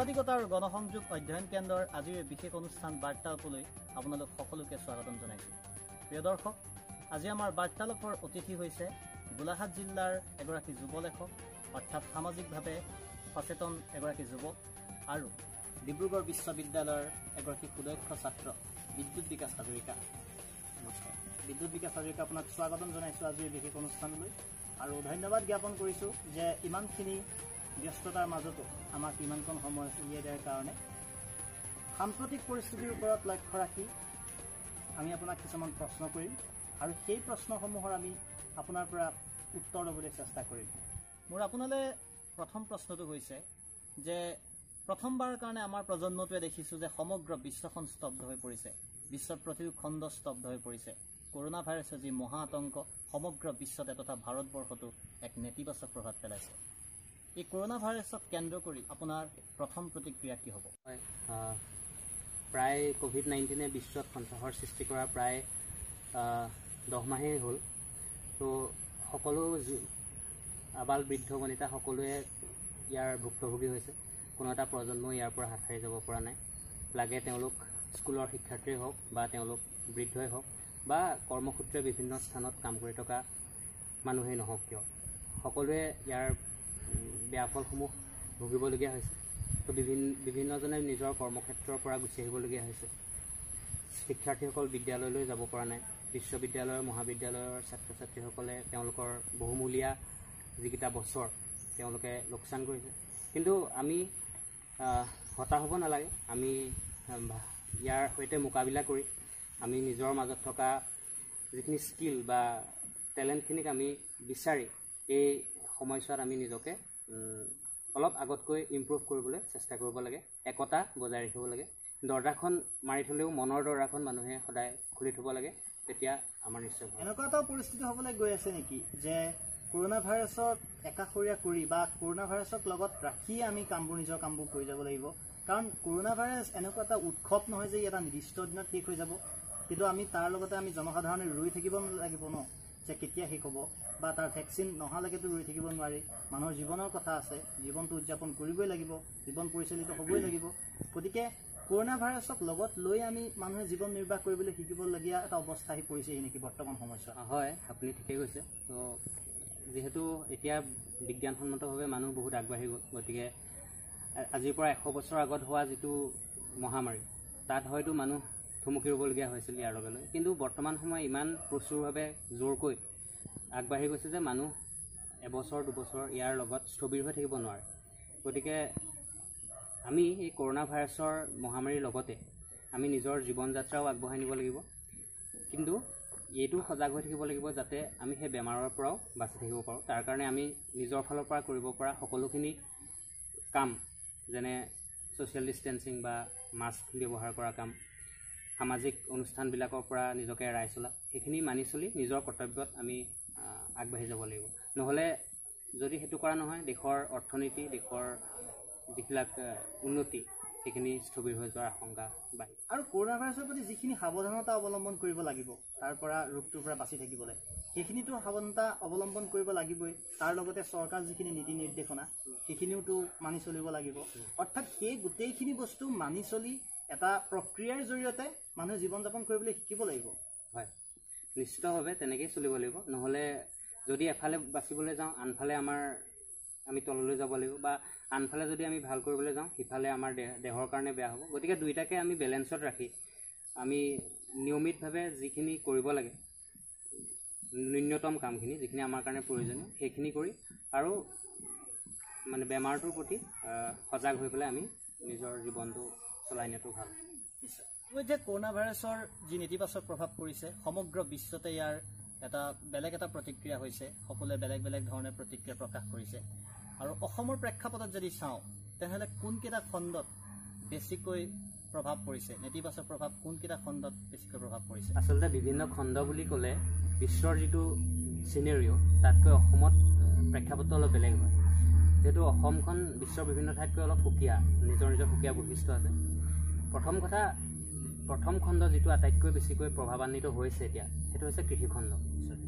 সাংবাদিকতা আৰু গণসংযোগ অধ্যয়ন কেন্দ্ৰৰ আজিৰ বিশেষ অনুষ্ঠান বাৰ্তালাপলৈ আপোনালোক সকলোকে স্বাগতম জনাইছোঁ। প্ৰিয় দৰ্শক, আজি আমাৰ বাৰ্তালাপৰ অতিথি হৈছে গোলাঘাট জিলাৰ এগৰাকী যুৱ লেখক, অৰ্থাৎ সামাজিকভাৱে সচেতন এগৰাকী যুৱক আৰু ডিব্ৰুগড় বিশ্ববিদ্যালয়ৰ এগৰাকী সুদক্ষ ছাত্ৰ বিদ্যুৎ বিকাশ হাজৰিকা। নমস্কাৰ বিদ্যুৎ বিকাশ হাজৰিকা, আপোনাক স্বাগতম জনাইছোঁ আজিৰ বিশেষ অনুষ্ঠানলৈ আৰু ধন্যবাদ জ্ঞাপন কৰিছোঁ যে ইমানখিনি ব্যস্ততাৰ মাজতো আমাক ইমানকণ সময় উলিয়াই দিয়াৰ কাৰণে। সাম্প্ৰতিক পৰিস্থিতিৰ ওপৰত লক্ষ্য ৰাখি আমি আপোনাক কিছুমান প্ৰশ্ন কৰিম আৰু সেই প্ৰশ্নসমূহৰ আমি আপোনাৰ পৰা উত্তৰ ল'বলৈ চেষ্টা কৰিম। মোৰ আপোনালৈ প্ৰথম প্ৰশ্নটো হৈছে যে প্ৰথমবাৰৰ কাৰণে আমাৰ প্ৰজন্মটোৱে দেখিছোঁ যে সমগ্ৰ বিশ্বখন স্তব্ধ হৈ পৰিছে, বিশ্বৰ প্ৰতিটো খণ্ড স্তব্ধ হৈ পৰিছে। কৰোণা ভাইৰাছৰ যি মহা আতংক সমগ্ৰ বিশ্বতে তথা ভাৰতবৰ্ষতো এক নেতিবাচক প্ৰভাৱ পেলাইছে। এই কৰোণা ভাইৰাছক কেন্দ্ৰ কৰি আপোনাৰ প্ৰথম প্ৰতিক্ৰিয়া কি হ'ব? হয়, প্ৰায় ক'ভিড-19 বিশ্বত সন্ত্ৰাসৰ সৃষ্টি কৰা প্ৰায় 10 মাহেই হ'ল। তো সকলো আবাল বৃদ্ধ বনিতা সকলোৱে ইয়াৰ ভুক্তভোগী হৈছে। কোনো এটা প্ৰজন্ম ইয়াৰ পৰা হাত সাৰি যাব পৰা নাই। লাগে তেওঁলোক স্কুলৰ শিক্ষাৰ্থীয়ে হওক বা তেওঁলোক বৃদ্ধই হওক বা কৰ্মসূত্ৰে বিভিন্ন স্থানত কাম কৰি থকা মানুহেই নহওক কিয়, সকলোৱে ইয়াৰ বেয়া ফলসমূহ ভুগিবলগীয়া হৈছে। তো বিভিন্নজনে নিজৰ কৰ্মক্ষেত্ৰৰ পৰা গুচি আহিবলগীয়া হৈছে। শিক্ষাৰ্থীসকল বিদ্যালয়লৈ যাব পৰা নাই। বিশ্ববিদ্যালয়ৰ মহাবিদ্যালয়ৰ ছাত্ৰ ছাত্ৰীসকলে তেওঁলোকৰ বহুমূলীয়া যিকেইটা বছৰ তেওঁলোকে লোকচান কৰিছে। কিন্তু আমি হতাশ হ'ব নালাগে। আমি ইয়াৰ সৈতে মোকাবিলা কৰি আমি নিজৰ মাজত থকা যিখিনি স্কিল বা টেলেণ্টখিনিক আমি বিচাৰি এই সময়ছোৱাত আমি নিজকে অলপ আগতকৈ ইম্প্ৰুভ কৰিবলৈ চেষ্টা কৰিব লাগে। একতা বজাই ৰাখিব লাগে। দৰ্জাখন মাৰি থ'লেও মনৰ দৰ্জাখন মানুহে সদায় খুলি থ'ব লাগে, তেতিয়া আমাৰ নিশ্চয় ভাল। এনেকুৱা এটা পৰিস্থিতি হ'বলৈ গৈ আছে নেকি যে কৰোণা ভাইৰাছক একাষৰীয়া কৰি বা কৰোণা ভাইৰাছক লগত ৰাখিয়ে আমি কামবোৰ, নিজৰ কামবোৰ কৰি যাব লাগিব? কাৰণ কৰোণা ভাইৰাছ এনেকুৱা এটা উৎসৱ নহয় যে ই এটা নিৰ্দিষ্ট দিনত শেষ হৈ যাব, কিন্তু আমি তাৰ লগতে আমি জনসাধাৰণে ৰৈ থাকিব লাগিব ন, যে কেতিয়া শেষ হ'ব বা তাৰ ভেকচিন নহালৈকেতো ৰৈ থাকিব নোৱাৰি। মানুহৰ জীৱনৰ কথা আছে, জীৱনটো উদযাপন কৰিবই লাগিব, জীৱন পৰিচালিত হ'বই লাগিব। গতিকে কৰোণা ভাইৰাছক লগত লৈ আমি মানুহে জীৱন নিৰ্বাহ কৰিবলৈ শিকিবলগীয়া এটা অৱস্থা আহি পৰিছেহি নেকি বৰ্তমান সময়ছোৱাত? হয়, আপুনি ঠিকেই কৈছে। তো যিহেতু এতিয়া বিজ্ঞানসন্মতভাৱে মানুহ বহুত আগবাঢ়ি গ'ল, গতিকে আজিৰ পৰা 100 বছৰ আগত হোৱা যিটো মহামাৰী, তাত হয়তো মানুহ থুমুকি ৰ'বলগীয়া হৈছিল ইয়াৰ লগে লগে। কিন্তু বৰ্তমান সময় ইমান প্ৰচুৰভাৱে জোৰকৈ আগবাঢ়ি গৈছে যে মানুহ এবছৰ দুবছৰ ইয়াৰ লগত স্থবিৰ হৈ থাকিব নোৱাৰে। গতিকে আমি এই কৰোণা ভাইৰাছৰ মহামাৰীৰ লগতে আমি নিজৰ জীৱন যাত্ৰাও আগবঢ়াই নিব লাগিব, কিন্তু এইটো সজাগ হৈ থাকিব লাগিব যাতে আমি সেই বেমাৰৰ পৰাও বাচি থাকিব পাৰোঁ। তাৰ কাৰণে আমি নিজৰ ফালৰ পৰা কৰিব পৰা সকলোখিনি কাম, যেনে ছ'চিয়েল ডিষ্টেঞ্চিং বা মাস্ক ব্যৱহাৰ কৰা কাম, সামাজিক অনুষ্ঠানবিলাকৰ পৰা নিজকে এৰাই চলা, সেইখিনি মানি চলি নিজৰ কৰ্তব্যত আমি আগবাঢ়ি যাব লাগিব। নহ'লে যদি সেইটো কৰা নহয়, দেশৰ অৰ্থনীতি, দেশৰ যিবিলাক উন্নতি, সেইখিনি স্থবিৰ হৈ যোৱাৰ আশংকা বাঢ়ি। আৰু কৰোণা ভাইৰাছৰ প্ৰতি যিখিনি সাৱধানতা অৱলম্বন কৰিব লাগিব, তাৰ পৰা ৰোগটোৰ পৰা বাচি থাকিবলৈ সেইখিনিতো সাৱধানতা অৱলম্বন কৰিব লাগিবই। তাৰ লগতে চৰকাৰ যিখিনি নীতি নিৰ্দেশনা সেইখিনিওতো মানি চলিব লাগিব। অৰ্থাৎ সেই গোটেইখিনি বস্তু মানি চলি এটা প্ৰক্ৰিয়াৰ জৰিয়তে মানুহে জীৱন যাপন কৰিবলৈ শিকিব লাগিব। হয়, নিশ্চিতভাৱে তেনেকেই চলিব লাগিব। নহ'লে যদি এফালে বাচিবলৈ যাওঁ, আনফালে আমি তললৈ যাব লাগিব, বা আনফালে যদি আমি ভাল কৰিবলৈ যাওঁ, সিফালে আমাৰ দেহৰ কাৰণে বেয়া হ'ব। গতিকে দুইটাকে আমি বেলেঞ্চত ৰাখি আমি নিয়মিতভাৱে যিখিনি কৰিব লাগে, ন্যূনতম কামখিনি যিখিনি আমাৰ কাৰণে প্ৰয়োজনীয় সেইখিনি কৰি আৰু মানে বেমাৰটোৰ প্ৰতি সজাগ হৈ পেলাই আমি নিজৰ জীৱনটো চলাই নিয়াটো ভাল। নিশ্চয়। ইতিমধ্যে কৰোণা ভাইৰাছৰ যি নেতিবাচক প্ৰভাৱ পৰিছে সমগ্ৰ বিশ্বতে, ইয়াৰ এটা বেলেগ এটা প্ৰতিক্ৰিয়া হৈছে, সকলোৱে বেলেগ বেলেগ ধৰণে প্ৰতিক্ৰিয়া প্ৰকাশ কৰিছে। আৰু অসমৰ প্ৰেক্ষাপটত যদি চাওঁ, তেনেহ'লে কোনকেইটা খণ্ডত বেছিকৈ প্ৰভাৱ পৰিছে, নেতিবাচক প্ৰভাৱ কোনকেইটা খণ্ডত বেছিকৈ প্ৰভাৱ পৰিছে? আচলতে বিভিন্ন খণ্ড বুলি ক'লে বিশ্বৰ যিটো চিনেৰিঅ' তাতকৈ অসমত প্ৰেক্ষাপটটো অলপ বেলেগ হয়। যিহেতু অসমখন বিশ্বৰ বিভিন্ন ঠাইতকৈ অলপ সুকীয়া, নিজৰ নিজৰ সুকীয়া বৈশিষ্ট্য আছে। প্ৰথম কথা, প্ৰথম খণ্ড যিটো আটাইতকৈ বেছিকৈ প্ৰভাৱান্বিত হৈছে এতিয়া, সেইটো হৈছে কৃষিখণ্ড।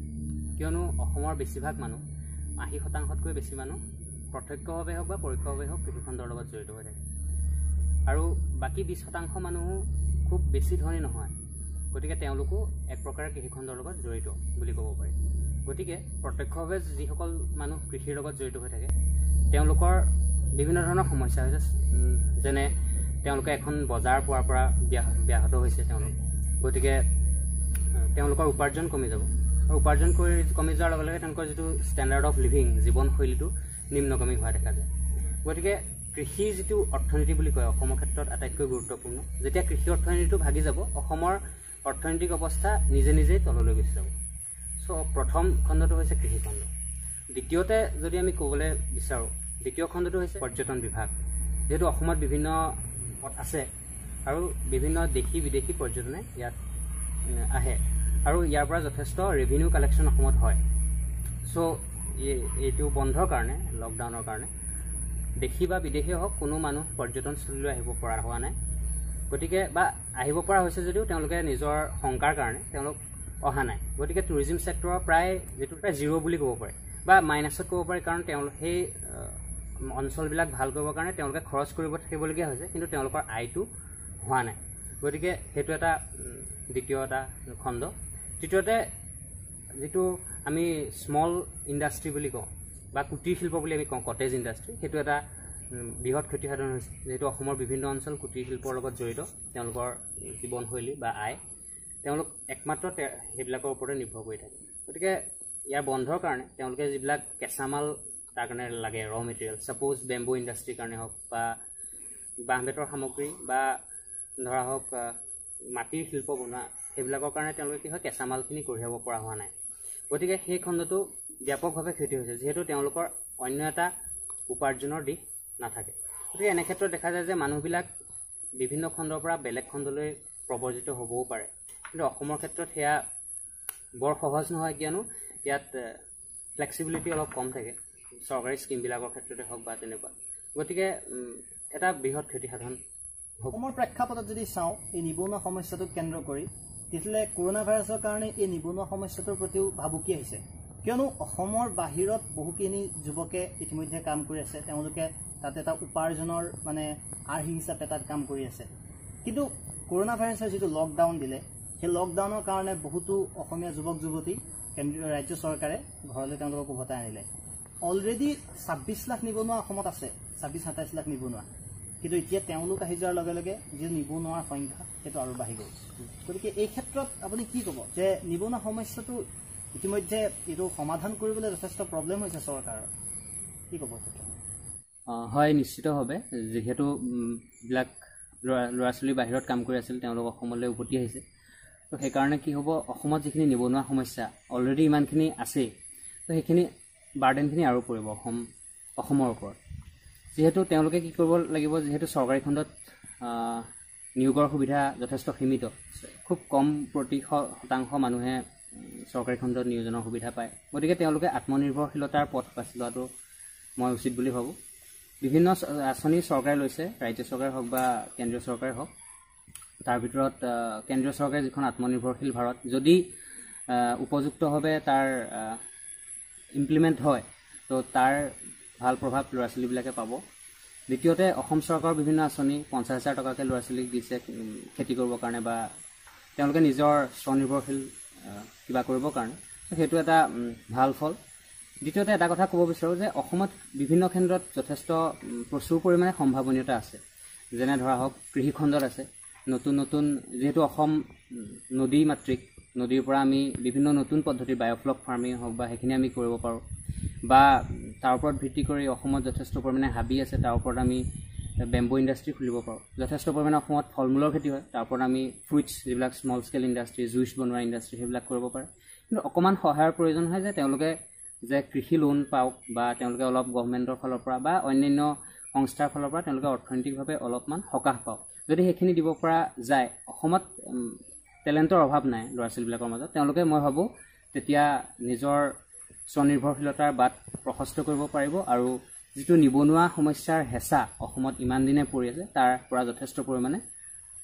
কিয়নো অসমৰ বেছিভাগ মানুহ, 80%তকৈ বেছি মানুহ প্ৰত্যক্ষভাৱে হওক বা পৰোক্ষভাৱে হওক কৃষিখণ্ডৰ লগত জড়িত হৈ থাকে। আৰু বাকী 20% মানুহো খুব বেছি ধনী নহয়, গতিকে তেওঁলোকো এক প্ৰকাৰে কৃষিখণ্ডৰ লগত জড়িত বুলি ক'ব পাৰি। গতিকে প্ৰত্যক্ষভাৱে যিসকল মানুহ কৃষিৰ লগত জড়িত হৈ থাকে তেওঁলোকৰ বিভিন্ন ধৰণৰ সমস্যা হৈছে, যেনে তেওঁলোকে এখন বজাৰ পোৱাৰ পৰা ব্যাহত হৈছে তেওঁলোক, গতিকে তেওঁলোকৰ উপাৰ্জন কমি যাব, আৰু উপাৰ্জন কৰি কমি যোৱাৰ লগে লগে তেওঁলোকৰ যিটো ষ্টেণ্ডাৰ্ড অফ লিভিং, জীৱনশৈলীটো নিম্নগামী হোৱা দেখা যায়। গতিকে কৃষি যিটো অৰ্থনীতি বুলি কয় অসমৰ ক্ষেত্ৰত আটাইতকৈ গুৰুত্বপূৰ্ণ। যেতিয়া কৃষি অৰ্থনীতিটো ভাগি যাব, অসমৰ অৰ্থনৈতিক অৱস্থা নিজে নিজেই তললৈ গুচি যাব। চ' প্ৰথম খণ্ডটো হৈছে কৃষিখণ্ড। দ্বিতীয়তে যদি আমি ক'বলৈ বিচাৰোঁ, দ্বিতীয় খণ্ডটো হৈছে পৰ্যটন বিভাগ। যিহেতু অসমত বিভিন্ন পথ আছে আৰু বিভিন্ন দেশী বিদেশী পৰ্যটনে ইয়াত আহে আৰু ইয়াৰ পৰা যথেষ্ট ৰেভিনিউ কালেকশ্যন অসমত হয়। চ' এইটো বন্ধৰ কাৰণে, লকডাউনৰ কাৰণে দেশী বা বিদেশী হওক কোনো মানুহ পৰ্যটনস্থলীলৈ আহিব পৰা হোৱা নাই। গতিকে বা আহিব পৰা হৈছে যদিও তেওঁলোকে নিজৰ শংকাৰ কাৰণে তেওঁলোক অহা নাই। গতিকে টুৰিজিম ছেক্টৰৰ প্ৰায় যিটো প্ৰায় জিৰ' বুলি ক'ব পাৰে বা মাইনাছত ক'ব পাৰে, কাৰণ তেওঁলোক সেই অঞ্চলবিলাক ভাল কৰিবৰ কাৰণে তেওঁলোকে খৰচ কৰিব থাকিবলগীয়া হৈছে, কিন্তু তেওঁলোকৰ আয়টো হোৱা নাই। গতিকে সেইটো এটা দ্বিতীয় এটা খণ্ড। তৃতীয়তে যিটো আমি স্মল ইণ্ডাষ্ট্ৰী বুলি কওঁ বা কুটীৰ শিল্প বুলি আমি কওঁ, কটেজ ইণ্ডাষ্ট্ৰী, সেইটো এটা বৃহৎ ক্ষতিসাধন হৈছে। যিহেতু অসমৰ বিভিন্ন অঞ্চল কুটীৰ শিল্পৰ লগত জড়িত, তেওঁলোকৰ জীৱনশৈলী বা আয় তেওঁলোক একমাত্ৰ সেইবিলাকৰ ওপৰতে নিৰ্ভৰ কৰি থাকে। গতিকে ইয়াৰ বন্ধৰ কাৰণে তেওঁলোকে যিবিলাক কেঁচামাল তাৰ কাৰণে লাগে, ৰ মেটেৰিয়েল, ছাপ'জ বেম্বু ইণ্ডাষ্ট্ৰীৰ কাৰণে হওক বা বাঁহ বেতৰ সামগ্ৰী বা ধৰা হওক মাটিৰ শিল্প বনোৱা, সেইবিলাকৰ কাৰণে তেওঁলোকে কি হয় কেঁচামালখিনি কঢ়িয়াব পৰা হোৱা নাই। গতিকে সেই খণ্ডটো ব্যাপকভাৱে ক্ষতি হৈছে, যিহেতু তেওঁলোকৰ অন্য এটা উপাৰ্জনৰ দিশ নাথাকে। গতিকে এনে ক্ষেত্ৰত দেখা যায় যে মানুহবিলাক বিভিন্ন খণ্ডৰ পৰা বেলেগ খণ্ডলৈ প্ৰব্ৰজিত হ'বও পাৰে, কিন্তু অসমৰ ক্ষেত্ৰত সেয়া বৰ সহজ নহয়, কিয়নো ইয়াত ফ্লেক্সিবিলিটি অলপ কম থাকে চৰকাৰী স্কীমবিলাকৰ ক্ষেত্ৰতে হওক বা তেনেকুৱা। গতিকে এটা বৃহৎ ক্ষতিসাধন। অসমৰ প্ৰেক্ষাপটত যদি চাওঁ এই নিবনুৱা সমস্যাটোক কেন্দ্ৰ কৰি, তেতিয়াহ'লে কৰোণা ভাইৰাছৰ কাৰণে এই নিবনুৱা সমস্যাটোৰ প্ৰতিও ভাবুকি আহিছে। কিয়নো অসমৰ বাহিৰত বহুখিনি যুৱকে ইতিমধ্যে কাম কৰি আছে, তেওঁলোকে তাত এটা উপাৰ্জনৰ মানে আৰ্হি হিচাপে তাত কাম কৰি আছে। কিন্তু কৰোণা ভাইৰাছৰ যিটো লকডাউন দিলে, সেই লকডাউনৰ কাৰণে বহুতো অসমীয়া যুৱক যুৱতী কেন্দ্ৰীয় ৰাজ্য চৰকাৰে ঘৰলৈ তেওঁলোকক উভতাই আনিলে। অলৰেডি 26 লাখ নিবনুৱা অসমত আছে, 26-27 লাখ নিবনুৱা। কিন্তু এতিয়া তেওঁলোক আহি যোৱাৰ লগে লগে যি নিবনুৱাৰ সংখ্যা সেইটো আৰু বাঢ়ি গ'ল। গতিকে এই ক্ষেত্ৰত আপুনি কি ক'ব যে নিবনুৱা সমস্যাটো ইতিমধ্যে এইটো সমাধান কৰিবলৈ যথেষ্ট প্ৰব্লেম হৈছে চৰকাৰৰ, কি ক'ব? হয়, নিশ্চিতভাৱে। যিহেতু বিলাক ল'ৰা ছোৱালী বাহিৰত কাম কৰি আছিল, তেওঁলোক অসমলৈ উভতি আহিছে। তো সেইকাৰণে কি হ'ব, অসমত যিখিনি নিবনুৱা সমস্যা অলৰেডি ইমানখিনি আছেই, তো সেইখিনি বাৰ্ডেনখিনি আৰু পৰিব অসমৰ ওপৰত। যিহেতু তেওঁলোকে কি কৰিব লাগিব, যিহেতু চৰকাৰী খণ্ডত নিয়োগৰ সুবিধা যথেষ্ট সীমিত, খুব কম শতাংশ মানুহে চৰকাৰী খণ্ডত নিয়োজনৰ সুবিধা পায়। গতিকে তেওঁলোকে আত্মনিৰ্ভৰশীলতাৰ পথ বাছি লোৱাটো মই উচিত বুলি ভাবোঁ। বিভিন্ন আঁচনি চৰকাৰে লৈছে, ৰাজ্য চৰকাৰে হওক বা কেন্দ্ৰীয় চৰকাৰে হওক। তাৰ ভিতৰত কেন্দ্ৰীয় চৰকাৰে যিখন আত্মনিৰ্ভৰশীল ভাৰত, যদি উপযুক্তভাৱে তাৰ ইমপ্লিমেণ্ট হয়, তো তাৰ ভাল প্ৰভাৱ ল'ৰা ছোৱালীবিলাকে পাব। দ্বিতীয়তে অসম চৰকাৰৰ বিভিন্ন আঁচনি 50,000 টকাকৈ ল'ৰা ছোৱালীক দিছে খেতি কৰিবৰ কাৰণে বা তেওঁলোকে নিজৰ স্বনিৰ্ভৰশীল কিবা কৰিবৰ কাৰণে, সেইটো এটা ভাল ফল। দ্বিতীয়তে এটা কথা ক'ব বিচাৰোঁ যে অসমত বিভিন্ন ক্ষেত্ৰত যথেষ্ট প্ৰচুৰ পৰিমাণে সম্ভাৱনীয়তা আছে। যেনে ধৰা হওক কৃষিখণ্ডত আছে নতুন নতুন, যিহেতু অসম নদী মাতৃক, নদীৰ পৰা আমি বিভিন্ন নতুন পদ্ধতিৰ বায়'ফ্লক ফাৰ্মিং হওক বা সেইখিনি আমি কৰিব পাৰোঁ, বা তাৰ ওপৰত ভিত্তি কৰি অসমত যথেষ্ট পৰিমাণে হাবি আছে, তাৰ ওপৰত আমি বেম্বু ইণ্ডাষ্ট্ৰী খুলিব পাৰোঁ। যথেষ্ট পৰিমাণে অসমত ফল মূলৰ খেতি হয়, তাৰ ওপৰত আমি ফ্ৰুইটছ যিবিলাক স্মল স্কেল ইণ্ডাষ্ট্ৰী, জুইচ বনোৱা ইণ্ডাষ্ট্ৰী, সেইবিলাক কৰিব পাৰে। কিন্তু অকণমান সহায়ৰ প্ৰয়োজন হয় যে তেওঁলোকে যে কৃষি লোন পাওক বা তেওঁলোকে অলপ গভমেণ্টৰ ফালৰ পৰা বা অন্যান্য সংস্থাৰ ফালৰ পৰা তেওঁলোকে অৰ্থনৈতিকভাৱে অলপমান সকাহ পাওক। যদি সেইখিনি দিব পৰা যায়, অসমত টেলেণ্টৰ অভাৱ নাই ল'ৰা ছোৱালীবিলাকৰ মাজত, তেওঁলোকে মই ভাবোঁ তেতিয়া নিজৰ স্বনিৰ্ভৰশীলতাৰ বাট প্ৰশস্ত কৰিব পাৰিব আৰু যিটো নিবনুৱা সমস্যাৰ হেঁচা অসমত ইমান দিনে পৰি আছে তাৰ পৰা যথেষ্ট পৰিমাণে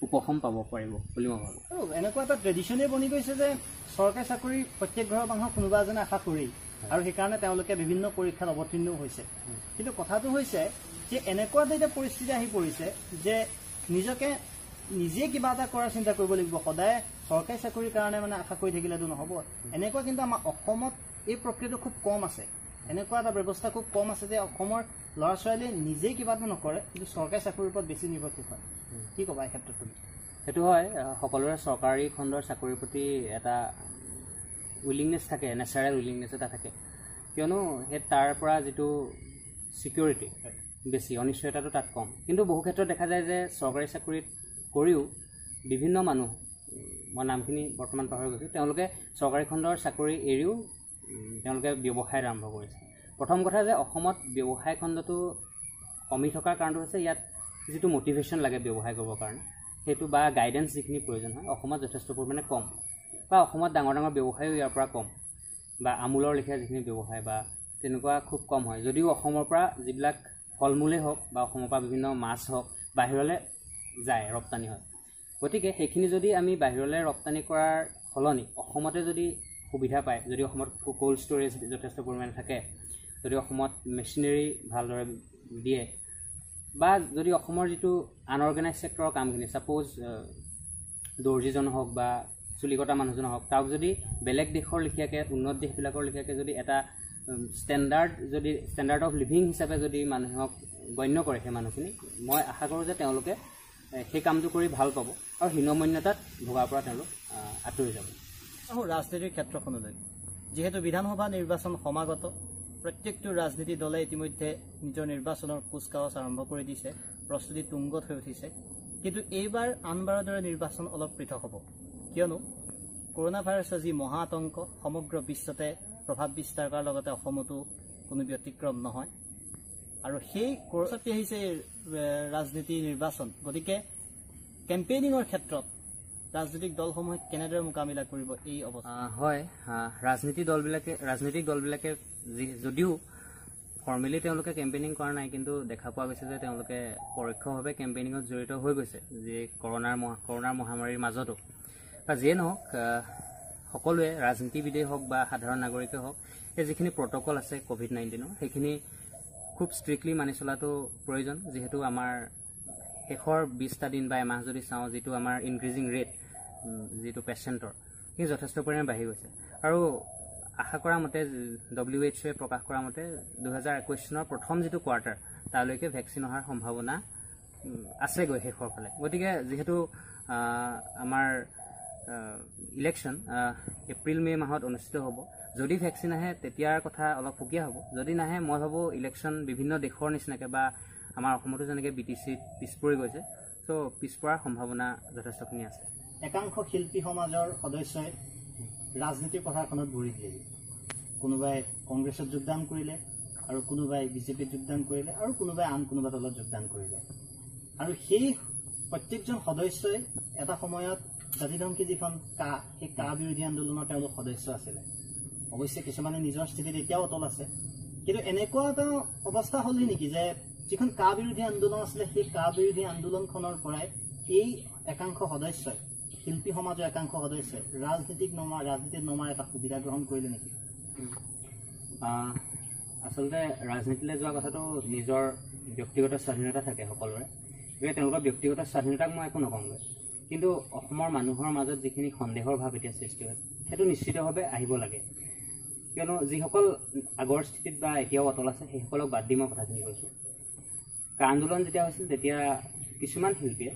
উপশম পাব পাৰিব বুলি মই ভাবোঁ। আৰু এনেকুৱা এটা ট্ৰেডিশ্যনেই বনি গৈছে যে চৰকাৰী চাকৰি প্ৰত্যেক ঘৰৰ মানুহক কোনোবা এজনে আশা কৰি, আৰু সেইকাৰণে তেওঁলোকে বিভিন্ন পৰীক্ষাত অৱতীৰ্ণও হৈছে। কিন্তু কথাটো হৈছে যে এনেকুৱা এটা এতিয়া পৰিস্থিতি আহি পৰিছে যে নিজকে নিজে কিবা এটা কৰাৰ চিন্তা কৰিব লাগিব। সদায় চৰকাৰী চাকৰিৰ কাৰণে মানে আশা কৰি থাকিলেতো নহ'ব। এনেকুৱা কিন্তু আমাৰ অসমত এই প্ৰক্ৰিয়াটো খুব কম আছে, এনেকুৱা এটা ব্যৱস্থা খুব কম আছে যে অসমৰ ল'ৰা ছোৱালীয়ে নিজেই কিবা এটা নকৰে, কিন্তু চৰকাৰী চাকৰিৰ ওপৰত বেছি নিৰ্ভৰশীল হয়। কি ক'বা এই ক্ষেত্ৰত তুমি? সেইটো হয়, সকলোৰে চৰকাৰী খণ্ডৰ চাকৰিৰ প্ৰতি এটা উইলিংনেছ থাকে, নেচাৰেল উইলিংনেছ এটা থাকে, কিয়নো সেই তাৰ পৰা যিটো ছিকিউৰিটি বেছি, অনিশ্চয়তাটো তাত কম। কিন্তু বহু ক্ষেত্ৰত দেখা যায় যে চৰকাৰী চাকৰিত কৰিও বিভিন্ন মানুহ, মই নামখিনি বৰ্তমান পাহৰি গৈছোঁ, তেওঁলোকে চৰকাৰী খণ্ডৰ চাকৰি এৰিও তেওঁলোকে ব্যৱসায়ত আৰম্ভ কৰিছে। প্ৰথম কথা যে অসমত ব্যৱসায় খণ্ডটো কমি থকাৰ কাৰণটো হৈছে ইয়াত যিটো মটিভেশ্যন লাগে ব্যৱসায় কৰিবৰ কাৰণে, সেইটো বা গাইডেঞ্চ যিখিনি প্ৰয়োজন হয় অসমত যথেষ্ট পৰিমাণে কম, বা অসমত ডাঙৰ ডাঙৰ ব্যৱসায়ো ইয়াৰ পৰা কম, বা আমূলৰ লেখীয়া যিখিনি ব্যৱসায় বা তেনেকুৱা খুব কম হয়। যদিও অসমৰ পৰা যিবিলাক ফল মূলেই হওক বা অসমৰ পৰা বিভিন্ন মাছ হওক বাহিৰলৈ যায়, ৰপ্তানি হয়। গতিকে সেইখিনি যদি আমি বাহিৰলৈ ৰপ্তানি কৰাৰ সলনি অসমতে যদি সুবিধা পায়, যদি অসমত ক'ল্ড ষ্ট'ৰেজ যথেষ্ট পৰিমাণে থাকে, যদি অসমত মেচিনেৰী ভালদৰে দিয়ে, বা যদি অসমৰ যিটো আনঅৰ্গেনাইজ ছেক্টৰৰ কামখিনি, ছাপ'জ দৰ্জীজন হওক বা চুলি কটা মানুহজন হওক, তাক যদি বেলেগ দেশৰ লেখীয়াকৈ, উন্নত দেশবিলাকৰ লেখীয়াকৈ যদি এটা ষ্টেণ্ডাৰ্ড অফ লিভিং হিচাপে যদি মানুহক গণ্য কৰে সেই মানুহখিনি, মই আশা কৰোঁ যে তেওঁলোকে সেই কামটো কৰি ভাল পাব আৰু হীনমন্যতাত ভোগাৰ পৰা তেওঁলোক আঁতৰি যাব। আহোঁ ৰাজনীতিৰ ক্ষেত্ৰখনলৈ। যিহেতু বিধানসভা নিৰ্বাচন সমাগত, প্ৰত্যেকটো ৰাজনীতি দলে ইতিমধ্যে নিজৰ নিৰ্বাচনৰ কুচকাৱাজ আৰম্ভ কৰি দিছে, প্ৰস্তুতি তুংগত হৈ উঠিছে। কিন্তু এইবাৰ আনবাৰৰ দৰে নিৰ্বাচন অলপ পৃথক হ'ব, কিয়নো কৰোণা ভাইৰাছৰ যি মহা আতংক সমগ্ৰ বিশ্বতে প্ৰভাৱ বিস্তাৰ কৰাৰ লগতে অসমতো কোনো ব্যতিক্ৰম নহয়। আৰু সেই চাপি আহিছে ৰাজনীতি নিৰ্বাচন, গতিকে কেম্পেইনিঙৰ ক্ষেত্ৰত ৰাজনৈতিক দলসমূহে কেনেদৰে মোকাবিলা কৰিব এই অৱস্থা? হয়, ৰাজনৈতিক দলবিলাকে যদিও ফৰ্মেলি তেওঁলোকে কেম্পেইনিং কৰা নাই, কিন্তু দেখা পোৱা গৈছে যে তেওঁলোকে পৰোক্ষভাৱে কেম্পেইনিঙত জড়িত হৈ গৈছে, যে কৰোণাৰ মহামাৰীৰ মাজতো বা যিয়ে নহওক, সকলোৱে ৰাজনীতিবিদেই হওক বা সাধাৰণ নাগৰিকেই হওক, এই যিখিনি প্ৰট'কল আছে ক'ভিড-19ৰ সেইখিনি খুব ষ্ট্ৰিক্টলি মানি চলাটো প্ৰয়োজন। যিহেতু আমাৰ শেষৰ 20টা দিন বা এমাহ যদি চাওঁ, যিটো আমাৰ ইনক্ৰিজিং ৰেট যিটো পেচেণ্টৰ, সেই যথেষ্ট পৰিমাণে বাঢ়ি গৈছে। আৰু আশা কৰা মতে WHO এ প্ৰকাশ কৰা মতে 2021 চনৰ প্ৰথম যিটো কোৱাৰ্টাৰ তালৈকে ভেকচিন অহাৰ সম্ভাৱনা আছেগৈ শেষৰ ফালে। গতিকে যিহেতু আমাৰ ইলেকশ্যন এপ্ৰিল মে' মাহত অনুষ্ঠিত হ'ব, যদি ভেকচিন আহে তেতিয়াৰ কথা অলপ সুকীয়া হ'ব, যদি নাহে মই ভাবোঁ ইলেকশ্যন বিভিন্ন দেশৰ নিচিনাকৈ বা আমাৰ অসমতো যেনেকৈ বি টি চিত পিছ পৰি গৈছে, চ' পিছ পৰাৰ সম্ভাৱনা যথেষ্টখিনি আছে। একাংশ শিল্পী সমাজৰ সদস্যই ৰাজনীতিৰ পথাৰখনত ভৰি দিলে, কোনোবাই কংগ্ৰেছত যোগদান কৰিলে আৰু কোনোবাই বিজেপিত যোগদান কৰিলে আৰু কোনোবাই আন কোনোবা দলত যোগদান কৰিলে। আৰু সেই প্ৰত্যেকজন সদস্যই এটা সময়ত জাতিধ্বংসী যিখন কা, সেই কা বিৰোধী আন্দোলনৰ তেওঁলোক সদস্য আছিলে। অৱশ্যে কিছুমানে নিজৰ স্থিতিত এতিয়াও অটল আছে, কিন্তু এনেকুৱা এটা অৱস্থা হ'লহি নেকি যে যিখন কা বিৰোধী আন্দোলন আছিলে সেই কা বিৰোধী আন্দোলনখনৰ পৰাই এই একাংশ সদস্যই, শিল্পী সমাজৰ একাংশ সদস্যই ৰাজনীতিত নমাৰ এটা সুবিধা গ্ৰহণ কৰিলে নেকি? আচলতে ৰাজনীতিলৈ যোৱা কথাটো নিজৰ ব্যক্তিগত স্বাধীনতা থাকে সকলোৰে, গতিকে তেওঁলোকৰ ব্যক্তিগত স্বাধীনতাক মই একো নকওঁগৈ। কিন্তু অসমৰ মানুহৰ মাজত যিখিনি সন্দেহৰ ভাৱ এতিয়া সৃষ্টি হৈছে সেইটো নিশ্চিতভাৱে আহিব লাগে, কিয়নো যিসকল আগৰ স্থিতিত বা এতিয়াও অটল আছে সেইসকলক বাদ দি মই কথাখিনি কৈছোঁ। কা আন্দোলন যেতিয়া হৈছিল তেতিয়া কিছুমান শিল্পীয়ে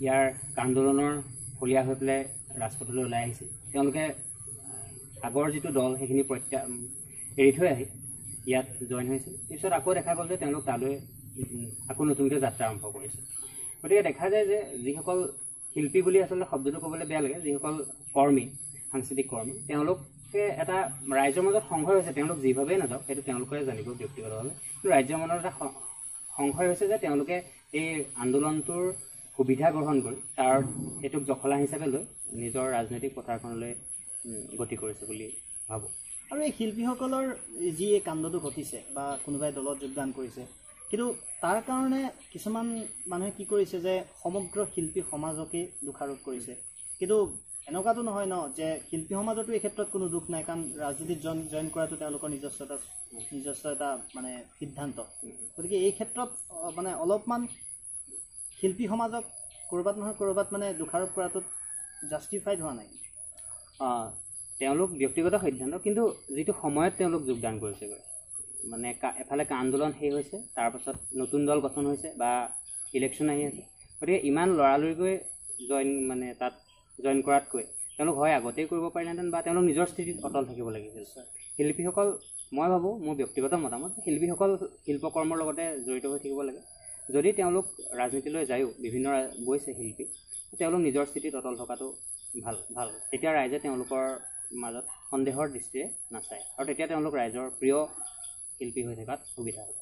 ইয়াৰ কা আন্দোলনৰ ফলীয়া হৈ পেলাই ৰাজপথলৈ ওলাই আহিছিল। তেওঁলোকে আগৰ যিটো দল সেইখিনি এৰি থৈ আহি ইয়াত জইন হৈছিল। পিছত আকৌ দেখা গ'ল যে তেওঁলোক তালৈ আকৌ নতুনকৈ যাত্ৰা আৰম্ভ কৰিছে। গতিকে দেখা যায় যে যিসকল শিল্পী বুলি আচলতে শব্দটো ক'বলৈ বেয়া লাগে, যিসকল কৰ্মী, সাংস্কৃতিক কৰ্মী, তেওঁলোকে এটা ৰাইজৰ মাজত সংশয় হৈছে, তেওঁলোক যিভাৱেই নাযাওক সেইটো তেওঁলোকে জানিব ব্যক্তিগতভাৱে, কিন্তু ৰাইজৰ মনত এটা সংশয় হৈছে যে তেওঁলোকে এই আন্দোলনটোৰ সুবিধা গ্ৰহণ কৰি তাৰ সেইটোক জখলা হিচাপে লৈ নিজৰ ৰাজনৈতিক পথাৰখনলৈ গতি কৰিছে বুলি ভাবোঁ। আৰু এই শিল্পীসকলৰ যি এই কাণ্ডটো ঘটিছে বা কোনোবাই দলত যোগদান কৰিছে, কিন্তু তাৰ কাৰণে কিছুমান মানুহে কি কৰিছে যে সমগ্ৰ শিল্পী সমাজকে দোষাৰোপ কৰিছে। কিন্তু এনেকুৱাটো নহয় ন যে শিল্পী সমাজতো এই ক্ষেত্ৰত কোনো দোষ নাই, কাৰণ ৰাজনীতিত জইন কৰাটো তেওঁলোকৰ নিজস্ব এটা মানে সিদ্ধান্ত। গতিকে এই ক্ষেত্ৰত মানে অলপমান শিল্পী সমাজক ক'ৰবাত নহয় ক'ৰবাত মানে দোষাৰোপ কৰাটোত জাষ্টিফাইড হোৱা নাই। তেওঁলোক ব্যক্তিগত সিদ্ধান্ত, কিন্তু যিটো সময়ত তেওঁলোক যোগদান কৰিছেগৈ, মানে এফালে আন্দোলন শেষ হৈছে, তাৰপাছত নতুন দল গঠন হৈছে বা ইলেকশ্যন আহি আছে, গতিকে ইমান লৰালৰিকৈ জইন মানে তাত জইন কৰাতকৈ তেওঁলোক হয় আগতেই কৰিব পাৰিলেহেঁতেন বা তেওঁলোক নিজৰ স্থিতিত অটল থাকিব লাগিছিল। শিল্পীসকল, মই ভাবোঁ, মোৰ ব্যক্তিগত মতামত, শিল্পীসকল শিল্পকৰ্মৰ লগতে জড়িত হৈ থাকিব লাগে। যদি তেওঁলোক ৰাজনীতিলৈ যায়ো, বিভিন্ন গৈছে শিল্পী, তেওঁলোক নিজৰ স্থিতিত অটল থকাটো ভাল ভাল তেতিয়া ৰাইজে তেওঁলোকৰ মাজত সন্দেহৰ দৃষ্টিৰে নাচায় আৰু তেতিয়া তেওঁলোক ৰাইজৰ প্ৰিয় শিল্পী হৈ থকাত সুবিধা হ'ব।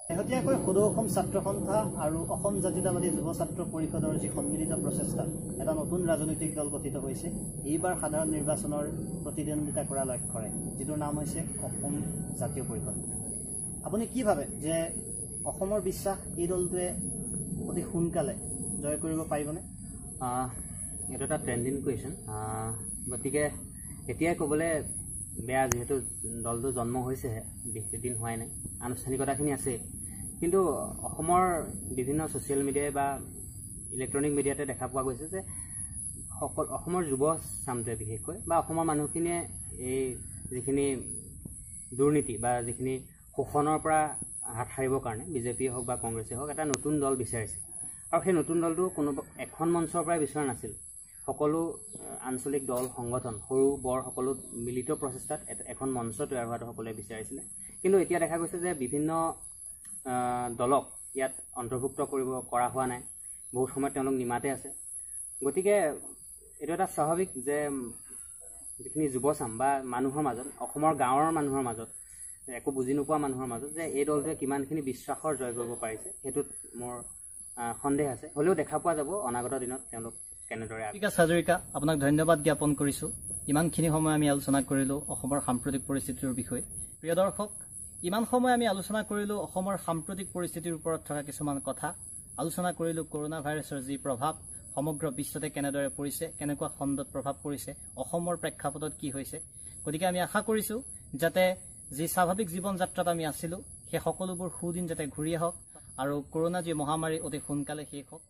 শেহতীয়াকৈ সদৌ অসম ছাত্ৰ সন্থা আৰু অসম জাতীয়তাবাদী যুৱ ছাত্ৰ পৰিষদৰ যি সন্মিলিত প্ৰচেষ্টাত এটা নতুন ৰাজনৈতিক দল গঠিত হৈছে, এইবাৰ সাধাৰণ নিৰ্বাচনৰ প্ৰতিদ্বন্দ্বিতা কৰাৰ লক্ষ্যৰে, যিটোৰ নাম হৈছে অসম জাতীয় পৰিষদ। আপুনি কি ভাবে যে অসমৰ বিশ্বাস এই দলটোৱে অতি সোনকালে জয় কৰিব পাৰিবনে? এইটো এটা ট্ৰেণ্ডিং কুৱেশ্যন, গতিকে এতিয়াই ক'বলৈ বেয়া, যিহেতু দলটো জন্ম হৈছেহে, বেছি দিন হোৱাই নাই, আনুষ্ঠানিকতাখিনি আছেই। কিন্তু অসমৰ বিভিন্ন ছ'চিয়েল মিডিয়াই বা ইলেক্ট্ৰনিক মিডিয়াতে দেখা পোৱা গৈছে যে সকলো অসমৰ যুৱ চামটোৱে বিশেষকৈ বা অসমৰ মানুহখিনিয়ে এই যিখিনি দুৰ্নীতি বা যিখিনি শোষণৰ পৰা হাত সাৰিবৰ কাৰণে বিজেপিয়ে হওক বা কংগ্ৰেছেই হওক এটা নতুন দল বিচাৰিছে। আৰু সেই নতুন দলটো কোনো এখন মঞ্চৰ পৰাই বিচৰা নাছিল, সকলো আঞ্চলিক দল সংগঠন, সৰু বৰ সকলো মিলিত প্ৰচেষ্টাত এখন মঞ্চ তৈয়াৰ হোৱাটো সকলোৱে বিচাৰিছিলে। কিন্তু এতিয়া দেখা গৈছে যে বিভিন্ন দলক ইয়াত অন্তৰ্ভুক্ত কৰা হোৱা নাই, বহুত সময়ত তেওঁলোক নিমাতে আছে। গতিকে এইটো এটা স্বাভাৱিক যে যিখিনি যুৱচাম বা মানুহৰ মাজত, অসমৰ গাঁৱৰ মানুহৰ মাজত, একো বুজি নোপোৱা মানুহৰ মাজত যে এই দলটোৱে কিমানখিনি বিশ্বাসৰ জয় কৰিব পাৰিছে সেইটোত মোৰ সন্দেহ আছে। হ'লেও দেখা পোৱা যাব অনাগত দিনত তেওঁলোক কেনেদৰে। বিকাশ হাজৰিকা, আপোনাক ধন্যবাদ জ্ঞাপন কৰিছোঁ। ইমানখিনি সময় আমি আলোচনা কৰিলোঁ অসমৰ সাম্প্ৰতিক পৰিস্থিতিৰ বিষয়ে। প্ৰিয় দৰ্শক, ইমান সময় আমি আলোচনা কৰিলোঁ অসমৰ সাম্প্ৰতিক পৰিস্থিতিৰ ওপৰত থকা কিছুমান কথা, আলোচনা কৰিলোঁ কৰোণা ভাইৰাছৰ যি প্ৰভাৱ সমগ্ৰ বিশ্বতে কেনেদৰে পৰিছে, কেনেকুৱা খণ্ডত প্ৰভাৱ পৰিছে, অসমৰ প্ৰেক্ষাপটত কি হৈছে। গতিকে আমি আশা কৰিছোঁ যাতে যি স্বাভাৱিক জীৱন যাত্ৰাত আমি আছিলোঁ সেই সকলোবোৰ সুদিন যাতে ঘূৰি আহক আৰু কৰোণা যি মহামাৰী অতি সোনকালে শেষ হওক।